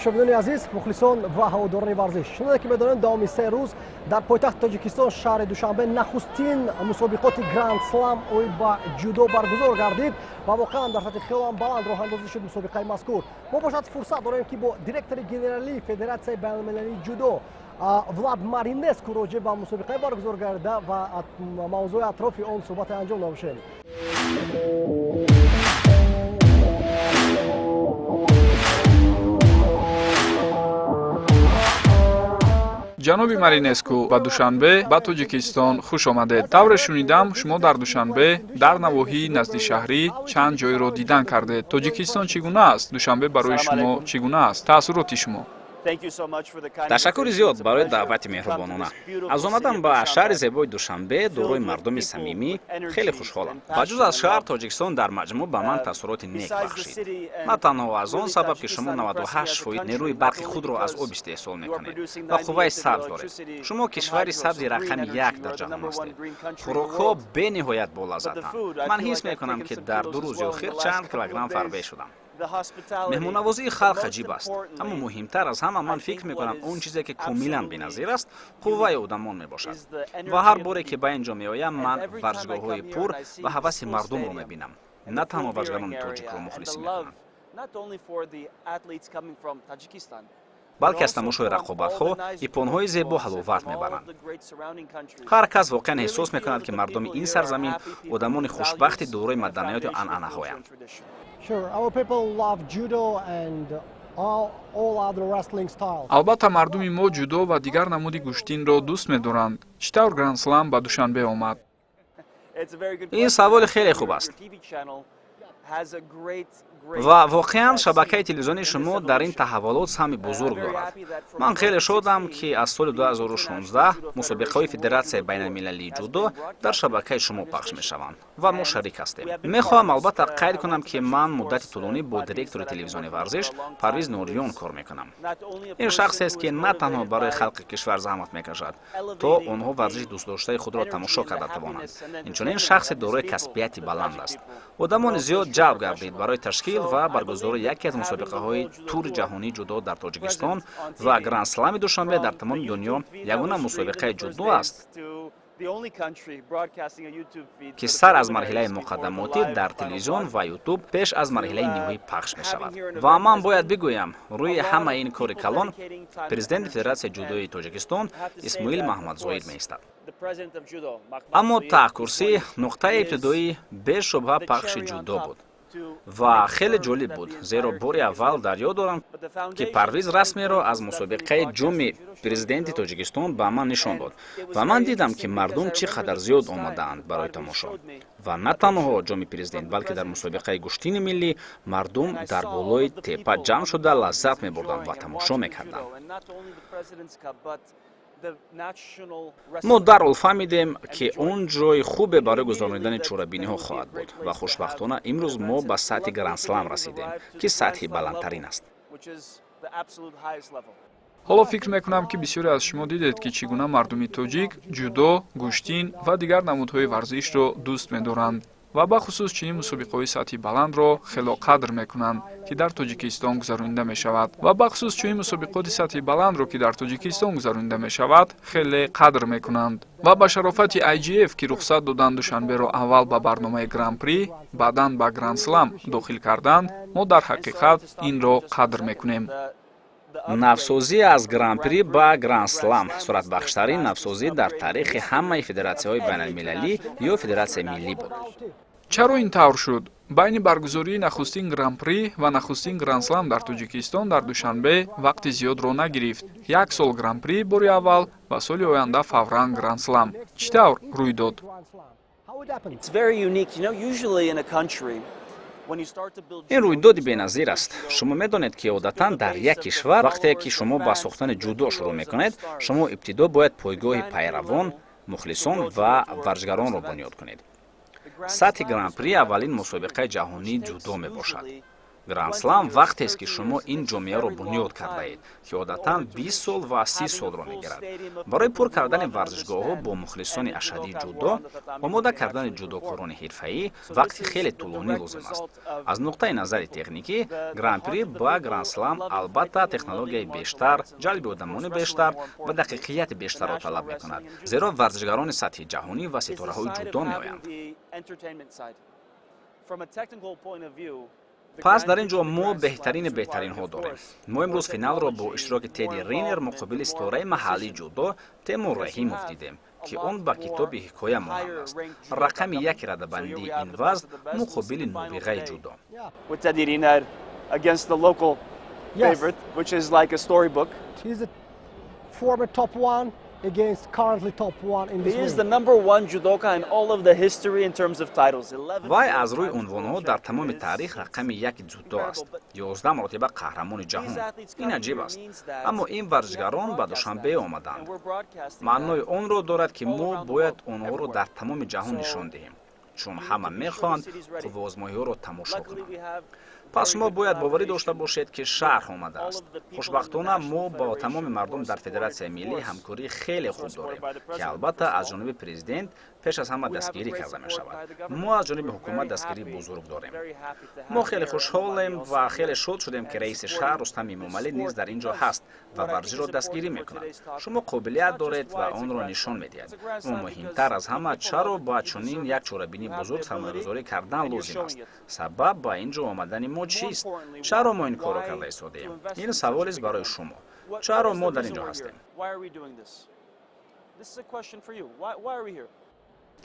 Тамошобинони азиз, мухлисон ва ҳаводорони варзиш, чуноне ки медонем, давоми 3 рӯз дар пойтахти Тоҷикистон, шаҳри Душанбе, нахустин мусобиқоти Гранд Слам оид ба ҷудо баргузор гардид ва воқеан дар сатҳи хелоам баланд роҳандозӣ шуд мусобиқаи мазкур. Мо бошад фурсат дорем, ки бо директори генералии Федератсияи байналмилалии ҷудо Влад Маринеску роҷеъ ба мусобиқаи баргузор гардида ва мавзӯи атрофи он суҳбате анҷом дошем. Ҷаноби Маринеску, ба Душанбе, ба Тоҷикистон хуш омадед. Тавре шунидам, шумо дар Душанбе, дар навоҳии наздишаҳрӣ чанд ҷойро дидан кардед. Тоҷикистон чӣ гуна аст? Душанбе барои шумо чӣ гуна аст? Таассуроти шумо? Ташаккури зиёд барои даъвати меҳрубонона. Аз омадан ба шаҳри зебои Душанбе, дорои мардуми самимӣ, хеле хушҳолам. Ба ҷуз аз шаҳр, Тоҷикистон дар маҷмӯъ ба ман таассуроти нек бахшид. На танҳо аз он сабаб, ки шумо 98% нерӯи барқи худро аз об истеҳсол мекунед ва қувваи сабз доред. Шумо кишвари сабзи рақами як дар ҷаҳон ҳастед. Хӯрокҳо бениҳоят болаззатанд. Ман ҳис мекунам, ки дар 2 рӯзи охир чанд килограмм фарбе шудам. Меҳмоннавозии халқ аҷиб аст. Аммо муҳимтар аз ҳама, ман фикр мекунам, он чизе, ки комилан беназир аст, қувваи одамон мебошад. Ва ҳар боре, ки ба ин ҷо меоям, ман варзишгоҳҳои пур ва ҳаваси мардумро мебинам. На танҳо варзишгарони тоҷикро мухлисӣ мекунанд, балки аз тамошои рақобатҳо, иппонҳои зебо ҳаловат мебаранд. Ҳар кас воқеан эҳсос мекунад, ки мардуми ин сарзамин одамони хушбахти дорои маданияту анъанаҳоянд. Sure, our people love judo and all other wrestling styles. Албатта, мардуми мо ҷудо ва дигар намуди гӯштинро дӯст медоранд. Чӣ тавр Грандслам ба Душанбе омад? Ин саволи хеле хуб аст ва воқеан шабакаи телевизионии шумо дар ин таҳаввулот саҳми бузург дорад. Ман хеле шодам, ки аз соли 2016 мусобиқаҳои Федератсияи байналмилалии ҷудо дар шабакаи шумо пахш мешаванд ва мо шарик ҳастем. Мехоҳам, албатта, қайд кунам, ки ман муддати тӯлонӣ бо директори телевизиони варзиш Парвиз Нуриён кор мекунам. Ин шахсест, ки на танҳо барои халқи кишвар заҳмат мекашад, то онҳо варзиши дӯстдоштаи худро тамошо карда тавонанд, инчунин шахси дорои касбияти баланд аст. Одамони зиёд ҷалб гардид барои ташкил ва баргузории яке аз мусобиқаҳои тури ҷаҳонии ҷудо дар Тоҷикистон. Ва Грандслами Душанбе дар тамоми дунё ягона мусобиқаи ҷудо аст, ки сар аз марҳилаи муқаддамотӣ дар телевизион ва Ютуб пеш аз марҳилаи ниҳоӣ пахш мешавад. Ва ман бояд бигӯям, рӯи ҳамаи ин кори калон президенти Федератсияи ҷудои Тоҷикистон Исмоил Маҳмадзоир меистад. Аммо таҳкурсӣ, нуқтаи ибтидоӣ бешубҳа пахши ҷудо буд. Ва хеле ҷолиб буд, зеро бори аввал дар ёд дорам, ки Парвиз расмеро аз мусобиқаи Ҷоми Президенти Тоҷикистон ба ман нишон дод ва ман дидам, ки мардум чӣ қадар зиёд омадаанд барои тамошо. Ва на танҳо Ҷоми Президент, балки дар мусобиқаи гӯштини миллӣ мардум дар болои теппа ҷамъ шуда, лаззат мебурданд ва тамошо мекарданд. Мо дарҳол фаҳмидем, ки он ҷои хубе барои гузаронидани чорабиниҳо хоҳад буд. Ва хушбахтона имрӯз мо ба сатҳи Грандслам расидем, ки сатҳи баландтарин аст. Ҳоло фикр мекунам, ки бисёре аз шумо дидед, ки чӣ гуна мардуми тоҷик ҷудо, гӯштин ва дигар намудҳои варзишро дӯст медоранд ва бахусус чунин мусобиқаҳои сатҳи баландро хело қадр мекунанд, ки дар Тоҷикистон гузаронида мешавад. Ва бахусус чунин мусобиқоти сатҳи баландро, ки дар Тоҷикистон гузаронида мешавад, хеле қадр мекунанд. Ва ба шарофати IJF, ки рухсат доданд Душанберо аввал ба барномаи Гран-при, баъдан ба Грандслам дохил карданд, мо дар ҳақиқат инро қадр мекунем. Навсозӣ аз Гран-при ба Гранд-слам суръатбахштарин навсозӣ дар таърихи ҳамаи федератсияҳои байналмилалӣ ё федератсияи миллӣ буд. Чаро ин тавр шуд? Байни баргузории нахустин Гран-при ва нахустин Грандслам дар Тоҷикистон, дар Душанбе, вақти зиёдро нагирифт. Як сол Гран-при бори аввал ва соли оянда фавран Грандслам. Чӣ тавр рӯй дод? It's very unique. Usually in a country, Ин рӯйдоди беназир аст. Шумо медонед, ки одатан дар як кишвар, вақте ки шумо ба сохтани ҷудо шурӯъ мекунед, шумо ибтидо бояд пойгоҳи пайравон, мухлисон ва варзишгаронро бунёд кунед. Сатҳи Гран-при аввалин мусобиқаи ҷаҳонии ҷудо мебошад. Грандслам вақтест, ки шумо ин ҷомеаро бунёд кардаед, ки одатан 20 сол ва 30 солро мегирад. Барои пур кардани варзишгоҳҳо бо мухлисони ашаддии ҷудо, омода кардани ҷудокорони ҳирфаӣ вақти хеле тӯлонӣ лозим аст. Аз нуқтаи назари техникӣ, Гран-при ба Грандслам албатта технологияи бештар, ҷалби одамони бештар ва дақиқияти бештарро талаб мекунад, зеро варзишгарони сатҳи ҷаҳонӣ ва ситораҳои ҷудо меоянд. Пас дар ин ҷо мо беҳтарини беҳтаринҳо дорем. Мо имрӯз финалро бо иштироки Тедди Ринер муқобили ситораи маҳаллии ҷудо Темур Раҳимов дидем, ки он ба китоби ҳикоя монанд аст: рақами яки радабандии ин вазн муқобили нобиғаи ҷудо. Against the local favorite, which is like a storybook. He's the former top one against currently top one in this He is ring. the number one judoka in all of the history in terms of titles. 11 Вай аз рӯи унвонҳо дар тамоми таърих рақами яки ҷудо аст, 11 маротиба қаҳрамони ҷаҳон. Ин аҷиб аст, аммо ин варзишгарон ба Душанбе омаданд, маънои онро дорад, ки мо бояд онҳоро дар тамоми ҷаҳон нишон диҳем, чун ҳама мехоҳанд қувваозмоиҳоро тамошо кунанд. Пас шумо бояд боварӣ дошта бошед, ки шаҳр омадааст. Хушбахтона, мо бо тамоми мардум дар федератсияи миллӣ ҳамкории хеле хуб дорем, ки албатта аз ҷониби президент пеш аз ҳама дастгирӣ карда мешавад. Мо аз ҷониби ҳукумат дастгирии бузург дорем. Мо хеле хушҳолем ва хеле шод шудем, ки раиси шаҳр Рустам Эмомалӣ низ дар ин ҷо ҳаст ва варзишро дастгирӣ мекунад. Шумо қобилият доред ва онро нишон медиҳед. Аммо муҳимтар аз ҳама, чаро ба чунин як чорабинии бузург сармоягузорӣ кардан лозим аст? Сабаб ба ин ҷо омадани мо чист? Чаро мо ин корро карда истодаем? Ин саволест барои шумо: чаро мо дар ин ҷо ҳастем? Why are we doing this? This is a question for you. Why are we here?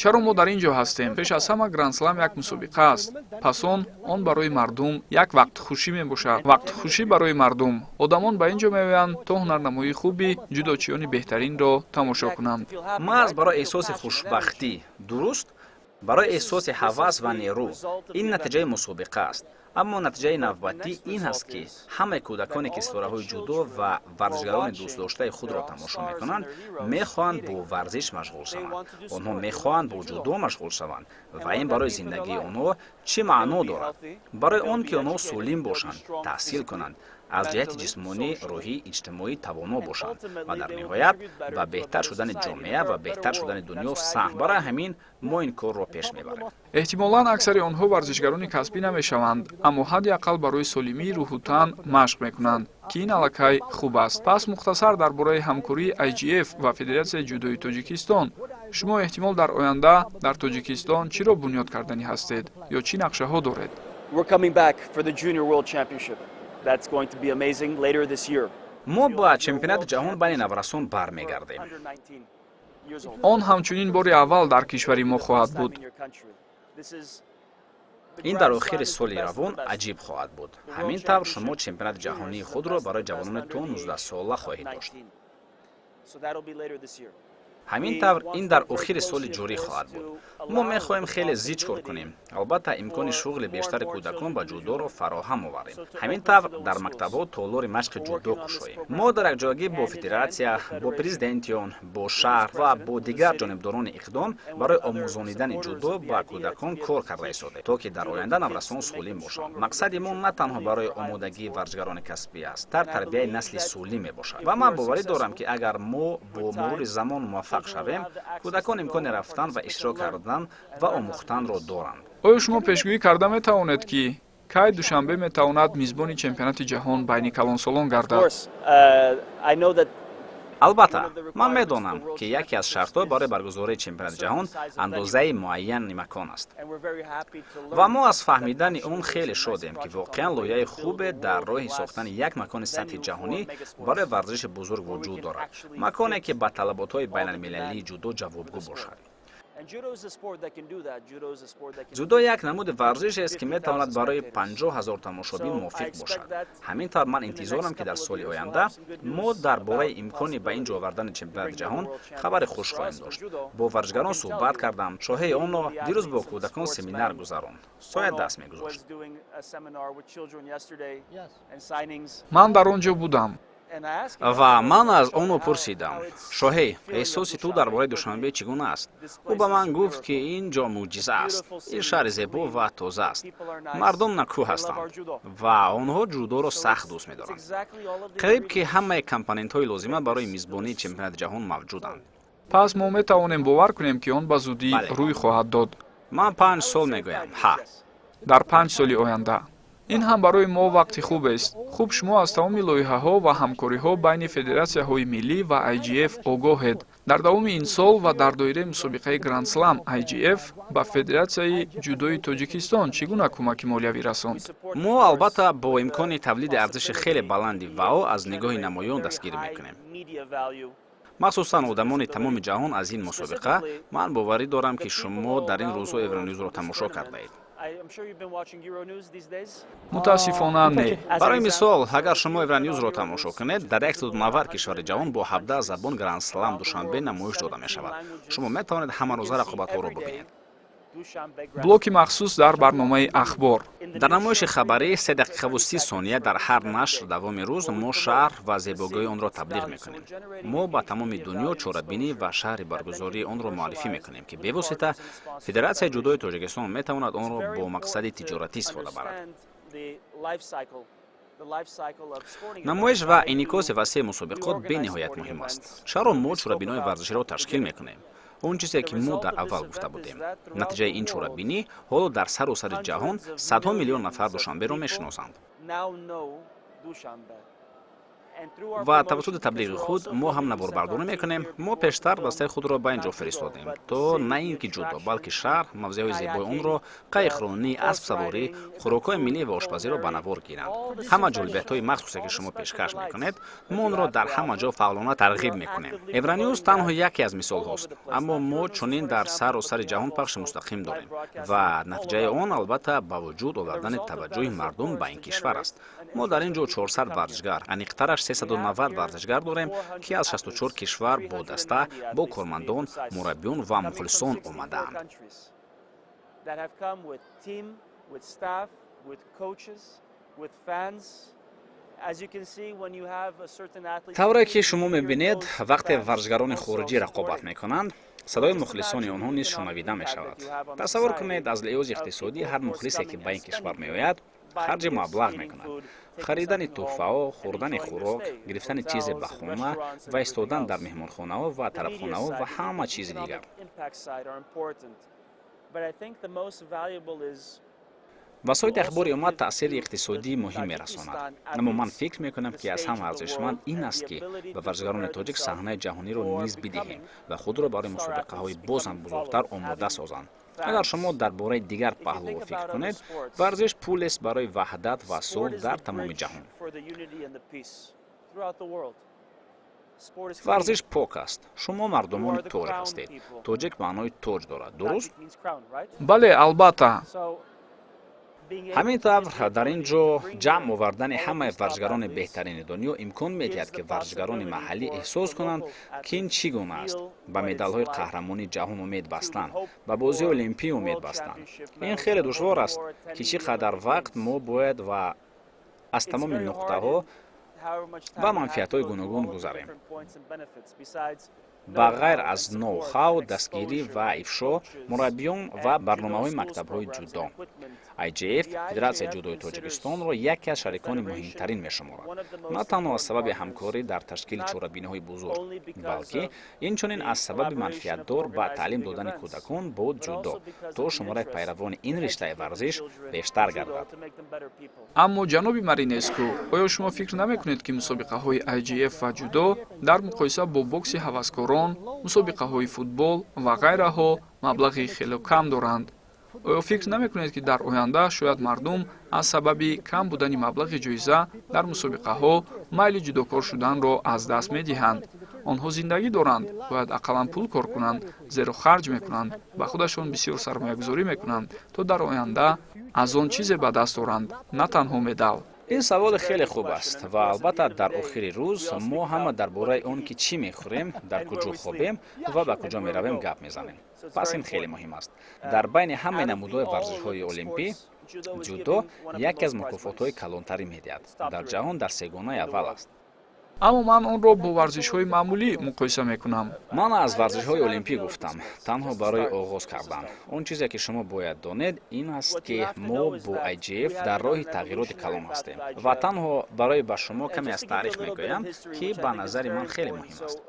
Чаро мо дар ин ҷо ҳастем? Пеш аз ҳама, Грандслам як мусобиқа аст. Пас он барои мардум як вақтхушӣ мебошад, вақтхушӣ барои мардум. Одамон ба ин ҷо меоянд, то ҳунарнамоии хуби ҷудочиёни беҳтаринро тамошо кунанд. Маҳз барои эҳсоси хушбахтӣ, дуруст, барои эҳсоси ҳавас ва нерӯ. Ин натиҷаи мусобиқа аст, аммо натиҷаи навбатӣ ин аст, ки ҳамаи кӯдаконе, ки ситораҳои ҷудо ва варзишгарони дӯстдоштаи худро тамошо мекунанд, мехоҳанд бо варзиш машғул шаванд. Онҳо мехоҳанд бо ҷудо машғул шаванд. Ва ин барои зиндагии онҳо чӣ маъно дорад? Барои он ки онҳо солим бошанд, таҳсил кунанд, аз ҷиҳати ҷисмонӣ, рӯҳӣ, иҷтимоӣ тавоно бошанд ва дар ниҳоят ба беҳтар шудани ҷомеа ва беҳтар шудани дунё саҳм. Барои ҳамин мо ин корро пеш мебарем. Эҳтимолан, аксари онҳо варзишгарони касбӣ намешаванд, аммо ҳадди ақал барои солимии рӯҳу тан машқ мекунанд, ки ин аллакай хуб аст. Пас мухтасар дар бораи ҳамкории IJF ва Федератсияи ҷудои Тоҷикистон. Шумо эҳтимол дар оянда дар Тоҷикистон чиро бунёд карданӣ ҳастед ё чӣ нақшаҳо доред? We're coming back for the Junior World Championship. That's going to be amazing later this year. Мо ба чемпионати ҷаҳон байни наврасон бармегардем. Under 19 years old. Он ҳамчунин бори аввал дар кишвари мо хоҳад буд. Ин дар охири соли равон аҷиб хоҳад буд. Ҳамин тавр, шумо чемпионати ҷаҳонии худро барои ҷавонони то 19 сола хоҳед дошт. So that'll be later this year. Ҳамин тавр, ин дар охири соли ҷорӣ хоҳад буд. Мо мехоҳем хеле зич кор кунем, албатта имкони шуғли бештари кӯдакон ба ҷудоро фароҳам оварем. Ҳамин тавр, дар мактабҳо толори машқи ҷудо кушоем. Мо дар якҷоягӣ бо федератсия, бо президенти он, бо шаҳр ва бо дигар ҷонибдорони иқдом барои омӯзонидани ҷудо ба кӯдакон кор карда истодаем, то ки дар оянда наврасон солим бошанд. Мақсади мо на танҳо барои омодагии варзишгарони касбӣ аст, дар тарбияи насли солим мебошад. Ва ман боварӣ дорам, ки агар мо бо мурури замон муваффақ шавем, кӯдакон имкони рафтан ва иштирок кардан ва омӯхтанро доранд. Оё шумо пешгӯӣ карда метавонед, ки кай Душанбе метавонад мизбони чемпионати ҷаҳон байни калонсолон Of гардад? course, I know that Албатта, ман медонам, ки яке аз шартҳо барои баргузории чемпионати ҷаҳон андозаи муайяни макон аст. and we're very happy to learn Ва мо аз фаҳмидани он хеле шодем, ки воқеан лоиҳаи хубе дар роҳи сохтани як макони сатҳи ҷаҳонӣ барои варзиши бузург вуҷуд дорад, маконе, ки ба талаботҳои байналмилалии ҷудо ҷавобгӯ бошад. And judo is a sport that can do that. Judo is a sport that can Ҷудо як намуди варзишест, ки метавонад барои 50 000 тамошобин мувофиқ бошад. Ҳамин тавр, ман интизорам, ки дар соли оянда мо дар бораи имкони ба ин ҷо овардани чемпионати ҷаҳон хабари хуш хоҳем дошт. Бо варзишгарон суҳбат кардам. Шоҳеи онро дирӯз бо кӯдакон семинар гузаронд, соя даст мегузошт. Was doing a seminar with children yesterday and signings. Ман дар он ҷо будам. Ва ман аз он ӯ пурсидам: «Шоҳей, эҳсоси ту дар бораи Душанбе чӣ гуна аст?» Ӯ ба ман гуфт, ки ин ҷо мӯъҷиза аст, ин шаҳри зебо ва тоза аст, мардум накӯ ҳастанд ва онҳо ҷудоро сахт дӯст медоранд. Қариб ки ҳамаи компонентҳои лозима барои мизбонии чемпионати ҷаҳон мавҷуданд. Пас мо метавонем бовар кунем, ки он ба зудӣ Бале. рӯй хоҳад дод? Ман 5 сол мегӯям, ҳа. Дар 5 соли оянда. Ин ҳам барои мо вақти хубест. Хуб, шумо аз тамоми лоиҳаҳо ва ҳамкориҳо байни федератсияҳои миллӣ ва IJF огоҳед. Дар давоми ин сол ва дар доираи мусобиқаи Грандслам IJF ба Федератсияи ҷудои Тоҷикистон чӣ гуна кӯмаки молиявӣ расонд? Мо албатта бо имкони тавлиди арзиши хеле баланди ВАО аз нигоҳи намоён дастгирӣ мекунем, махсусан одамони тамоми ҷаҳон аз ин мусобиқа. Ман боварӣ дорам, ки шумо дар ин рӯзҳо Евронюзро тамошо кардаед. Мутаассифона, не. Барои мисол, агар шумо Евронюзро тамошо кунед, дар 190 кишвари ҷаҳон бо 17 забон Грандслам Душанбе намоиш дода мешавад. Шумо метавонед ҳамарӯза рақобатҳоро бибинед. Блоки махсус дар барномаи ахбор. Дар намоиши хабарӣ 3 дақиқаву 30 сония дар ҳар нашр давоми рӯз мо шаҳр ва зебогиҳои онро таблиғ мекунем. Мо ба тамоми дунё чорабинӣ ва шаҳри баргузории онро муаррифӣ мекунем, ки бевосита Федератсияи ҷудои Тоҷикистон метавонад онро бо мақсади тиҷоратӣ истифода барад. Намоиш ва инъикоси васеи мусобиқот бениҳоят муҳим аст. Чаро мо чорабиниҳои варзиширо ташкил мекунем? Он чизе, ки мо дар аввал гуфта будем, натиҷаи ин чорабинӣ: ҳоло дар сару сари ҷаҳон садҳо миллион нафар Душанберо мешиносанд. Ва тавассути таблиғи худ мо ҳам наворбардорӣ мекунем. Мо пештар дастаи худро ба ин ҷо фиристодем, то на ин ки ҷудо, балки шаҳр, мавзеъҳои зебои онро, қайиқронӣ, аспсаворӣ, хӯрокҳои миллӣ ва ошпазиро ба навор гиранд. Ҳама ҷолибиятҳои махсусе, ки шумо пешкаш мекунед, мо онро дар ҳама ҷо фаъолона тарғиб мекунем. Евронюз танҳо яке аз мисолҳост, аммо мо чунин дар сару сари ҷаҳон пахши мустақим дорем ва натиҷаи он албатта ба вуҷуд овардани таваҷҷӯҳи мардум ба ин кишвар аст. Мо дар ин ҷо 400 варзишгар, аниқтараш 390 варзишгар дорем, ки аз 64 кишвар бо даста, бо кормандон, мураббиён ва мухлисон омадаанд. That have come with team, with staff, with coaches, with fans. Тавре ки шумо мебинед, вақте варзишгарони хориҷӣ рақобат мекунанд, садои мухлисони онҳо низ шунавида мешавад. Тасаввур кунед, аз лиҳози иқтисодӣ ҳар мухлисе, ки ба ин кишвар меояд, харҷи маблағ мекунад: харидани тӯҳфаҳо, хӯрдани хӯрок, гирифтани чизе ба хона ва истодан дар меҳмонхонаҳо ва тарабхонаҳо ва ҳама чизи дигар. But I think the most valuable is Васоити ахбори омма таъсири иқтисодии муҳим мерасонад, аммо ман фикр мекунам, ки аз ҳама арзишманд ин аст, ки ба варзишгарони тоҷик саҳнаи ҷаҳониро низ бидиҳем ва худро барои мусобиқаҳои боз ҳам бузургтар омода созанд. Агар шумо дар бораи дигар паҳлӯҳо фикр кунед, варзиш пулест барои ваҳдат ва сулҳ дар тамоми ҷаҳон. Throughout the world. Варзиш пок аст. Шумо мардумони тоҷ ҳастед. Тоҷик маънои тоҷ дорад, дуруст? Бале, албатта. Ҳамин тавр, дар ин ҷо ҷамъ овардани ҳамаи варзишгарони беҳтарини дунё имкон медиҳад, ки варзишгарони маҳаллӣ эҳсос кунанд, ки ин чӣ гуна аст: ба медалҳои қаҳрамонии ҷаҳон умед бастан, ба бозиҳои олимпӣ умед бастан. Ин хеле душвор аст, ки чӣ қадар вақт мо бояд ва аз тамоми нуқтаҳо ва манфиатҳои гуногун гузарем. Ба ғайр аз ноу-хау, дастгирӣ ва ифшо, мураббиён ва барномаҳои мактабҳои ҷудо, IJF Федератсияи ҷудои Тоҷикистонро яке аз шарикони муҳимтарин мешуморад, на танҳо аз сабаби ҳамкорӣ дар ташкили чорабиниҳои бузург, балки инчунин аз сабаби манфиатдор ба таълим додани кӯдакон бо ҷудо, то шумораи пайравони ин риштаи варзиш бештар гардад. Аммо, ҷаноби Маринеску, оё шумо фикр намекунед, ки мусобиқаҳои IJF ва ҷудо дар муқоиса бо бокси ҳаваскорон, мусобиқаҳои футбол ва ғайраҳо маблағи хеле кам доранд? Оё фикр намекунед, ки дар оянда шояд мардум аз сабаби кам будани маблағи ҷоиза дар мусобиқаҳо майли ҷудокор шуданро аз даст медиҳанд? Онҳо зиндагӣ доранд, бояд ақаллан пул кор кунанд, зеро харҷ мекунанд, ба худашон бисёр сармоягузорӣ мекунанд, то дар оянда аз он чизе ба даст оранд, на танҳо медал. Ин саволи хеле хуб аст ва албатта, дар охири рӯз мо ҳама дар бораи он, ки чӣ мехӯрем, дар куҷо хобем ва ба куҷо меравем, гап мезанем. Пас ин хеле муҳим аст. Дар байни ҳамаи намудҳои варзишҳои олимпӣ ҷудо яке аз мукофотҳои калонтарин медиҳад. Дар ҷаҳон дар сегонаи аввал аст. Аммо ман онро бо варзишҳои маъмулӣ муқоиса мекунам. Ман аз варзишҳои олимпӣ гуфтам танҳо барои оғоз кардан. Он чизе, ки шумо бояд донед, ин аст, ки мо бо IJF дар роҳи тағйироти калон ҳастем ва танҳо барои ба шумо каме аз таърих мегӯям, ки ба назари ман хеле муҳим аст.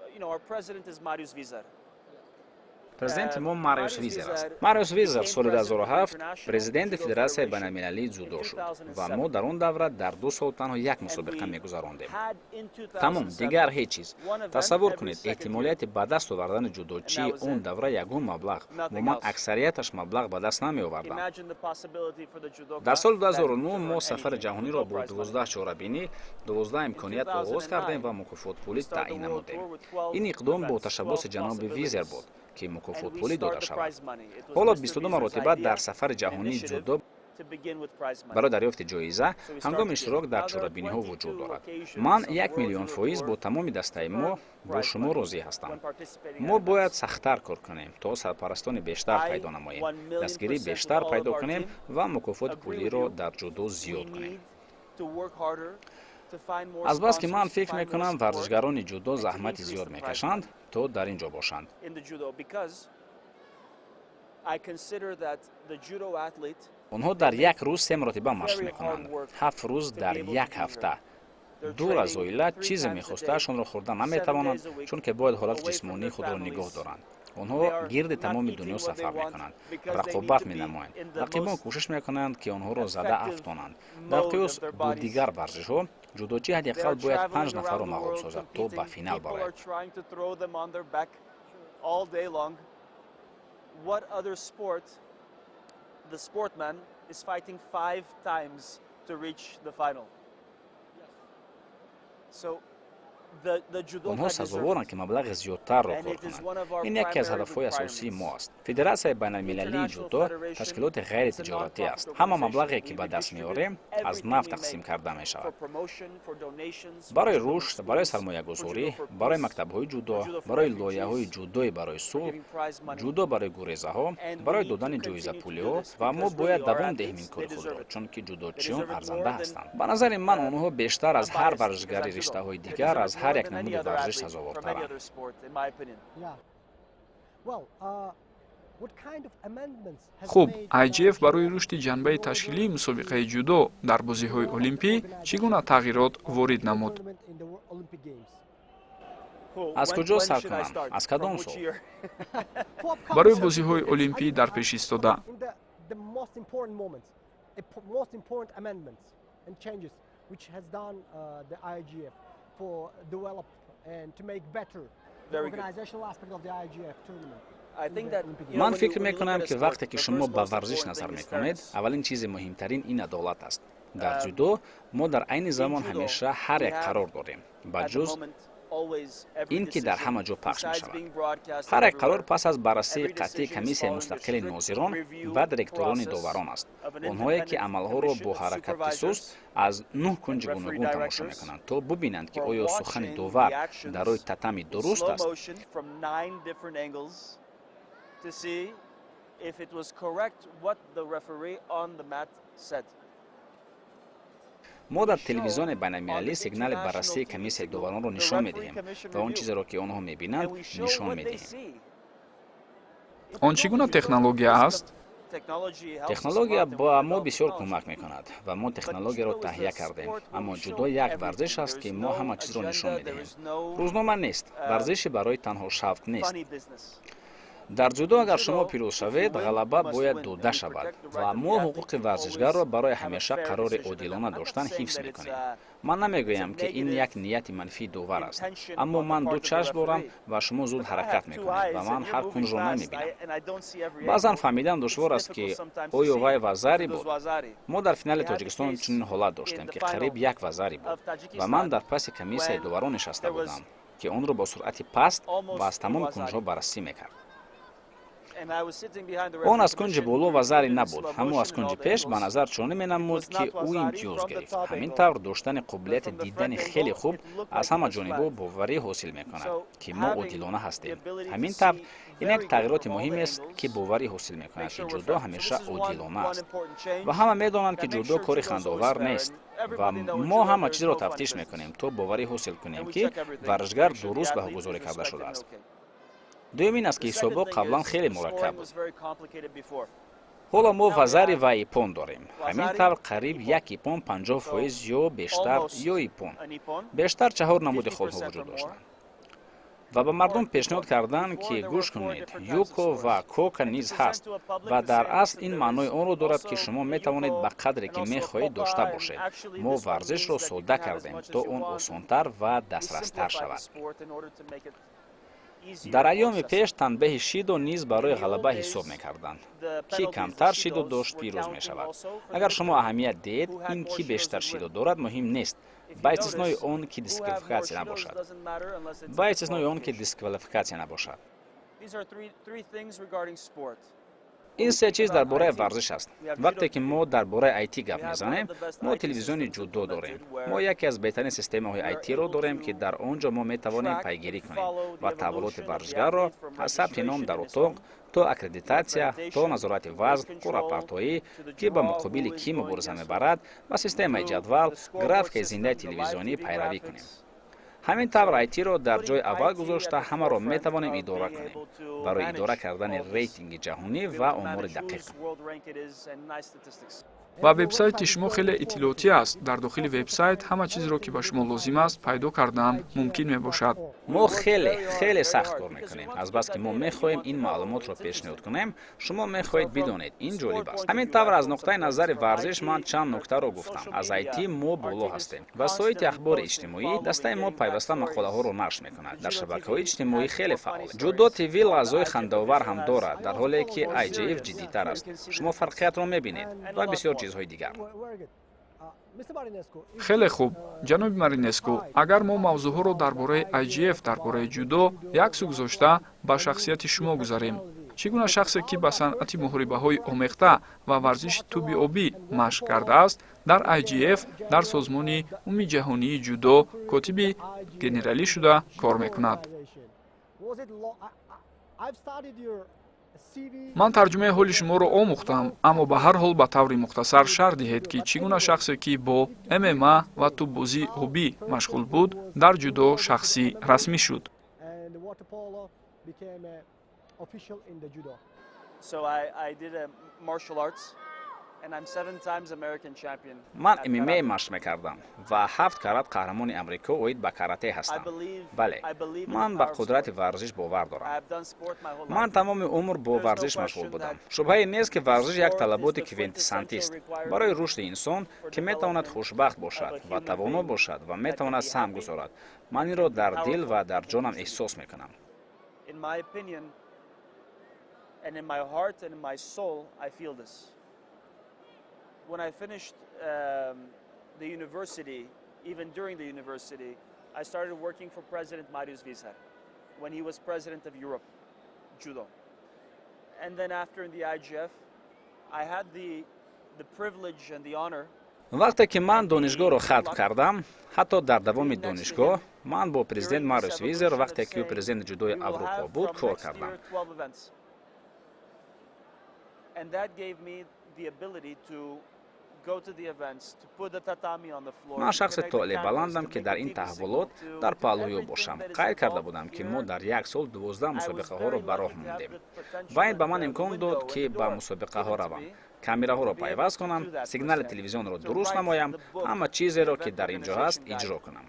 Президенти мо Мариус Визер аст. Мариус Визер соли 2007 президенти Федератсияи байналмилалии ҷудо шуд ва мо дар он давра дар 2 сол танҳо як мусобиқа мегузарондем. Тамом, дигар ҳеҷ чиз. Тасаввур кунед, эҳтимолияти ба даст овардани ҷудочии он давра ягон маблағ, умуман аксарияташ маблағ ба даст намеоварданд. Дар соли 2009 мо сафари ҷаҳониро бо 12 чорабинӣ, 12 имконият оғоз кардем ва мукофотпулӣ таъин намудем. Ин иқдом бо ташаббуси ҷаноби Визер буд, ки мукофотпулӣ дода шавад. Ҳоло 22 маротиба дар сафари ҷаҳонии ҷудо барои дарёфти ҷоиза ҳангоми иштирок дар чорабиниҳо вуҷуд дорад. Ман 1 миллион фоиз бо тамоми дастаи мо бо шумо розӣ ҳастам. Мо бояд сахттар кор кунем, то сарпарастони бештар пайдо намоем, дастгирии бештар пайдо кунем ва мукофоти пулиро дар ҷудо зиёд кунем. Азбаски ман фикр мекунам, варзишгарони ҷудо заҳмати зиёд мекашанд, то дар ин ҷо бошанд. Онҳо дар як рӯз се маротиба машқ мекунанд, 7 рӯз дар як ҳафта, дур аз оила, чизе мехостаашонро хӯрда наметавонанд, чунки бояд ҳолати ҷисмонии худро нигоҳ доранд. Онҳо гирди тамоми дунё сафар мекунанд, рақобат менамоянд, рақибон кӯшиш мекунанд, ки онҳоро зада афтонанд. Дар қиёс бо дигар варзишҳо, ҷудочӣ ҳадди ақал бояд панҷ нафарро мағлуб созад, то ба финал барояд. What other sport the sportman is fighting five times to reach the final? So Онҳо сазоворанд, ки маблағи зиёдтарро кор кунанд. Ин яке аз ҳадафҳои асосии мо аст. Федератсияи байналмилалии ҷудо ташкилоти ғайритиҷоратӣ аст. Ҳама маблағе, ки ба даст меорем, аз нав тақсим карда мешавад барои рушд, барои сармоягузорӣ, барои мактабҳои ҷудо, барои лоиҳаҳои ҷудои барои сулҳ, ҷудо барои гурезаҳо, барои додани ҷоизапулиҳо. Ва мо бояд давом диҳем ин кори худро, чунки ҷудочиён арзанда ҳастанд. Ба назари ман, онҳо бештар аз ҳар варзишгари риштаҳои дигар, аз ҳар як намуди варзиш сазовортаранд. Uh, Хуб, IJF барои рушди ҷанбаи ташкилии мусобиқаи ҷудо дар бозиҳои олимпӣ чӣ гуна тағйирот ворид намуд? Аз куҷо сар кунам, аз кадом сол? Барои бозиҳои олимпӣ дар пеш истода. Most important amendments and changes which has done the IJF for develop and to make better the organizational aspect of the IJF tournament. Ман фикр мекунам, ки вақте ки шумо ба варзиш назар мекунед, аввалин чизи муҳимтарин ин адолат аст. Дар ҷудо мо дар айни замон ҳамеша ҳар як қарор дорем, ба ҷуз ин ки дар ҳама ҷо пахш мешавад. Ҳар як қарор пас аз баррасии қатъии комиссияи мустақили нозирон ва директорони доварон аст, онҳое ки амалҳоро бо ҳаракати суст аз нӯҳ кунҷи гуногун тамошо мекунанд, то бубинанд, ки оё сухани довар дар рӯи татами дуруст аст. To see if it was correct what the referee on the mat said. Мо дар телевизиони байналмилалӣ сигнали баррасии комиссияи доваронро нишон медиҳем ва он чизеро, ки онҳо мебинанд, нишон медиҳем. Он чӣ гуна технология аст? Технология ба мо бисёр кӯмак мекунад ва мо технологияро таҳия кардем. Аммо ҷудо як варзиш аст, ки мо ҳама чизро нишон медиҳем. Рӯзнома нест, варзиши барои танҳо шавқ нест. Дар ҷудо агар шумо пирӯз шавед, ғалаба бояд дода шавад ва мо ҳуқуқи варзишгарро барои ҳамеша қарори одилона доштан ҳифз мекунем. Ман намегӯям, ки ин як нияти манфии довар аст, аммо ман ду чашм дорам ва шумо зуд ҳаракат мекунед ва ман ҳар кунҷро намебинам. Баъзан фаҳмидан душвор аст, ки оё вай вазари буд. Мо дар финали Тоҷикистон чунин ҳолат доштем, ки қариб як вазари буд ва ман дар паси комиссияи доварон нишаста будам, ки онро бо суръати паст ва аз тамоми кунҷҳо баррасӣ мекард. Он аз кунҷи боло вазари набуд, аммо аз кунҷи пеш ба назар чунин менамуд, ки ӯ имтиёз гирифт. Ҳамин тавр, доштани қобилияти дидани хеле хуб аз ҳама ҷонибҳо боварӣ ҳосил мекунад, ки мо одилона ҳастем. Ҳамин тавр, ин як тағйироти муҳимест, ки боварӣ ҳосил мекунад, ки ҷудо ҳамеша одилона аст ва ҳама медонанд, ки ҷудо кори хандаовар нест. Ва мо ҳама чизро тафтиш мекунем, то боварӣ ҳосил кунем, ки варзишгар дуруст баҳогузорӣ карда шудааст. Дуюм ин аст, ки ҳисобҳо қаблан хеле мураккаб буд. Ҳоло мо вазари ва иппон дорем. Ҳамин тавр, қариб як иппон, 50% ё бештар, ё иппон. Бештар чаҳор намуди холҳо вуҷуд доштанд ва ба мардум пешниҳод карданд, ки гӯш кунед, юко ва кока низ ҳаст. Ва дар асл ин маънои онро дорад, ки шумо метавонед ба қадре ки мехоҳед дошта бошед. Мо варзишро содда кардем, то он осонтар ва дастрастар шавад. Дар айёми пеш танбеҳи шидо низ барои ғалаба ҳисоб мекарданд. Ки камтар шидо дошт, пирӯз мешавад. Агар шумо аҳамият диҳед, ин ки бештар шидо дорад, муҳим нест, ба истиснои он ки дисквалификатсия набошад, ба истиснои он ки дисквалификатсия набошад. Ин се чиз дар бораи варзиш аст. Вақте ки мо дар бораи IT гап мезанем, мо телевизиони ҷудо дорем. Мо яке аз беҳтарин системаҳои IT-ро дорем, ки дар он ҷо мо метавонем пайгирӣ кунем ва таҳаввулоти варзишгарро аз сабти ном дар утоқ то аккредитатсия, то назорати вазн, қуръапартоӣ, ки ба муқобили кӣ мубориза мебарад, ва системаи ҷадвал, графикаи зиндаи телевизионӣ пайравӣ кунем. Ҳамин тавр, IT-ро дар ҷои аввал гузошта, ҳамаро метавонем идора кунем барои идора кардани рейтинги ҷаҳонӣ ва омори дақиқ. Ва вебсайти шумо хеле иттилоотӣ аст. Дар дохили вебсайт ҳама чизро, ки ба шумо лозим аст, пайдо кардан мумкин мебошад. Мо хеле хеле сахт кор мекунем, азбаски мо мехоҳем ин маълумотро пешниҳод кунем. Шумо мехоҳед бидонед, ин ҷолиб аст. Ҳамин тавр, аз нуқтаи назари варзиш ман чанд нуктаро гуфтам. Аз IT мо боло ҳастем ва сайти ахбори иҷтимоӣ. Дастаи мо пайваста мақолаҳоро нашр мекунад, дар шабакаҳои иҷтимоӣ хеле фаъол. Ҷудо ТВ лаҳзаҳои хандаовар ҳам дорад, дар ҳоле ки IJF ҷиддитар аст. Шумо фарқиятро мебинед ва бисёр чизҳои дигар. Хеле хуб, ҷаноби Маринеску. Агар мо мавзӯъҳоро дар бораи IJF, дар бораи ҷудо як сӯ гузошта, ба шахсияти шумо гузарем, чӣ гуна шахсе, ки ба санъати муҳорибаҳои омехта ва варзиши тӯби обӣ машқ кардааст, дар IJF, дар Созмони Умумиҷаҳонии ҷудо, котиби генералӣ шуда кор мекунад? Ман тарҷумаи ҳоли шуморо омӯхтам, аммо ба ҳар ҳол ба таври мухтасар шарҳ диҳед, ки чӣ гуна шахсе, ки бо ММА ва тӯббозии обӣ машғул буд, дар ҷудо шахси расмӣ шуд. Ман ММА машқ мекардам ва ҳафт карат қаҳрамони Амрико оид ба карате ҳастам. Бале, ман ба қудрати варзиш бовар дорам. Ман тамоми умр бо варзиш машғул будам. Шубҳае нест, ки варзиш як талаботи квинтэссентист барои рушди инсон, ки метавонад хушбахт бошад ва тавоно бошад ва метавонад саҳм гузорад. Ман инро дар дил ва дар ҷонам эҳсос мекунам. And in my heart and in my soul, I feel this. When I finished the university, even during the university, I started working for President Marius Vizer when he was president of Europe, Judo. And then after in the IJF, I had the privilege and the honor. Вақте ки ман донишгоҳро хатм кардам, ҳатто дар давоми донишгоҳ, ман бо президент Мариус Визер, вақте ки ӯ президенти ҷудои Аврупо буд, кор кардам. And that gave me the ability to Ман шахси тоълебаландам, ки дар ин таҳаввулот дар паҳлӯи ӯ бошам. Қайд карда будам, ки мо дар як сол 12 мусобиқаҳоро ба роҳ мондем, ва ин ба ман имкон дод, ки ба мусобиқаҳо равам, камераҳоро пайваст кунам, сигнали телевизионро дуруст намоям, ҳама чизеро, ки дар ин ҷо ҳаст, иҷро кунам.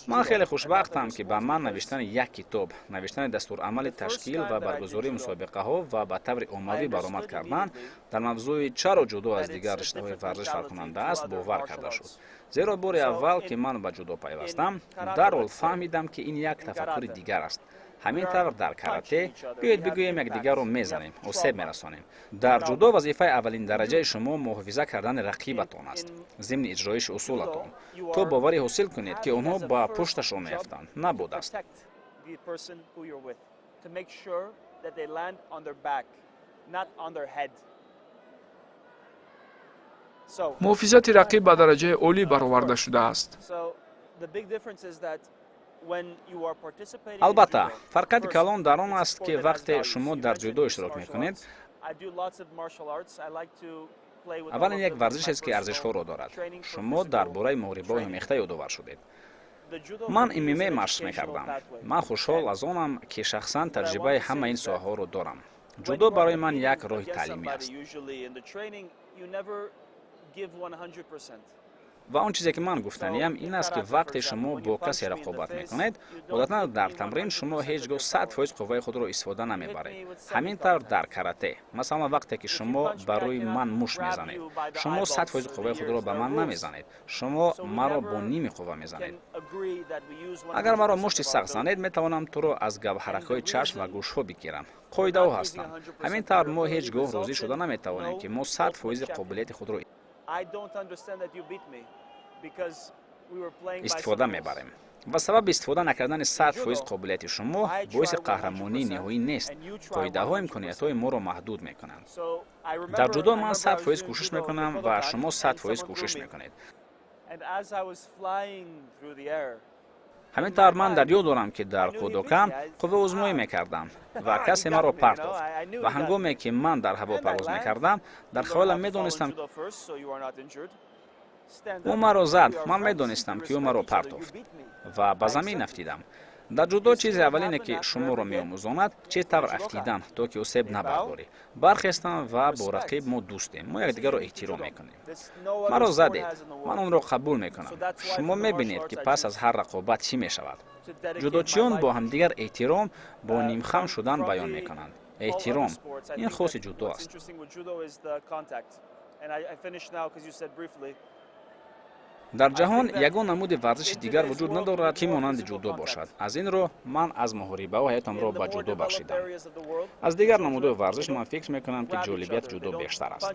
Ман хеле хушбахтам, ки ба ман навиштани як китоб, навиштани дастурамали ташкил ва баргузории мусобиқаҳо ва ба таври оммавӣ баромад кардан дар мавзӯи чаро ҷудо аз дигар риштаҳои варзиш фарқкунанда аст бовар карда шуд. Зеро бори аввал, ки ман ба ҷудо пайвастам, дарҳол фаҳмидам, ки ин як тафаккури дигар аст. Ҳамин тавр, дар карате, биёед бигӯем, якдигарро мезанем, осеб мерасонем. Дар ҷудо вазифаи аввалиндараҷаи шумо муҳофиза кардани рақибатон аст зимни иҷроиши усулатон, то боварӣ ҳосил кунед, ки онҳо ба пушташон меафтанд, на бо даст. Муҳофизати рақиб ба дараҷаи олӣ бароварда шудааст. Албатта, фарқияти калон дар он аст, ки вақте шумо дар ҷудо иштирок мекунед, Аввалан, як варзишест, ки арзишҳоро дорад. Шумо дар бораи муҳорибаҳои омехта ёдовар шудед. Ман ММА машқ мекардам. Ман хушҳол аз онам, ки шахсан таҷрибаи ҳамаи ин соҳаҳоро дорам. Ҷудо барои ман як роҳи таълимӣ аст. Ва он чизе, ки ман гуфтаниям, ин аст, ки вақте шумо бо касе рақобат мекунед, одатан дар тамрин шумо ҳеҷ гоҳ 100% қувваи худро истифода намебаред. Ҳамин тавр дар карате, масалан, вақте ки шумо ба рӯи ман мушт мезанед, шумо 100% қувваи худро ба ман намезанед, шумо маро бо ними қувва мезанед. Агар маро мушти сахт занед, метавонам туро аз гавҳаракҳои чашм ва гӯшҳо бигирам. Қоидаҳо ҳастанд. Ҳамин тавр мо ҳеҷ гоҳ розӣ шуда наметавонем, ки мо 100% қобилияти худро истифода мебарем. Ва сабаби истифода накардани 100% қобилияти шумо боиси қаҳрамонии ниҳоӣ нест. Қоидаҳо имкониятҳои моро маҳдуд мекунанд. Дар ҷудо ман 100% кӯшиш мекунам ва шумо 100% кӯшиш мекунед. Ҳамин тавр ман дар ёд дорам, ки дар Кӯдокан қувваозмоӣ мекардам ва касе маро партофт, ва ҳангоме ки ман дар ҳаво парвоз мекардам, дар хаёлам медонистам, ӯ маро зад. Ман медонистам, ки ӯ маро партофт, ва ба замин афтидам. Дар ҷудо чизи аввалине, ки шуморо меомӯзонад, чӣ тавр афтидан, то ки осеб набардорӣ. Бархестам ва бо рақиб мо дӯстем, мо якдигарро эҳтиром мекунем. Маро задед, ман онро қабул мекунам. Шумо мебинед, ки пас аз ҳар рақобат чӣ мешавад. Ҷудочиён бо ҳамдигар эҳтиром бо нимхам шудан баён мекунанд. Эҳтиром ин хоси ҷудо аст. Дар ҷаҳон ягон намуди варзиши дигар вуҷуд надорад, ки монанди ҷудо бошад. Аз ин рӯ ман аз муҳорибаҳо ҳаётамро ба ҷудо бахшидам. Аз дигар намудҳои варзиш ман фикр мекунам, ки ҷолибияти ҷудо бештар аст.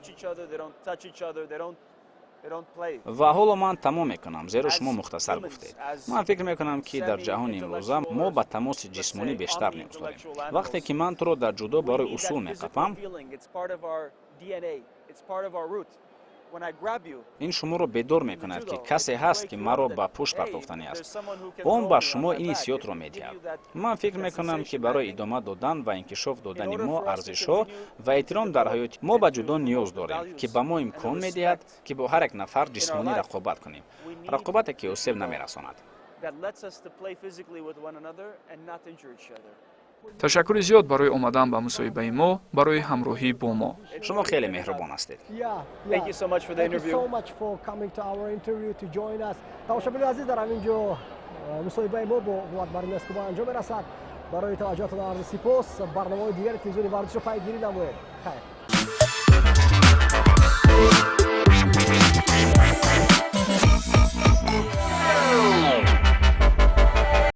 Ва ҳоло ман тамом мекунам, зеро шумо мухтасар гуфтед. Ман фикр мекунам, ки дар ҷаҳони имрӯза мо ба тамоси ҷисмонӣ бештар ниёз дорем. Вақте ки ман туро дар ҷудо барои усул меқапам, ин шуморо бедор мекунад, ки касе ҳаст, ки маро ба пушт партофтанӣ аст. Он ба шумо ин ҳиссиётро медиҳад. Ман фикр мекунам, ки барои идома додан ва инкишоф додани мо арзишҳо ва эҳтиром дар ҳаёти мо ба ҷудо ниёз дорем, ки ба мо имкон медиҳад, ки бо ҳар як нафар ҷисмонӣ рақобат кунем, рақобате, ки осеб намерасонад. Ташаккури зиёд барои омадан ба мусоҳибаи мо, барои ҳамроҳӣ бо мо. Шумо хеле меҳрубон ҳастед. Тамошобинони азиз, дар ҳамин ҷо мусоҳибаи мо бо Влад Маринеску ба анҷом мерасад. Барои таваҷҷӯҳатон арзи сипос. Барномаҳои дигари телевизиони варзишро пайгирӣ намоед. Хайр.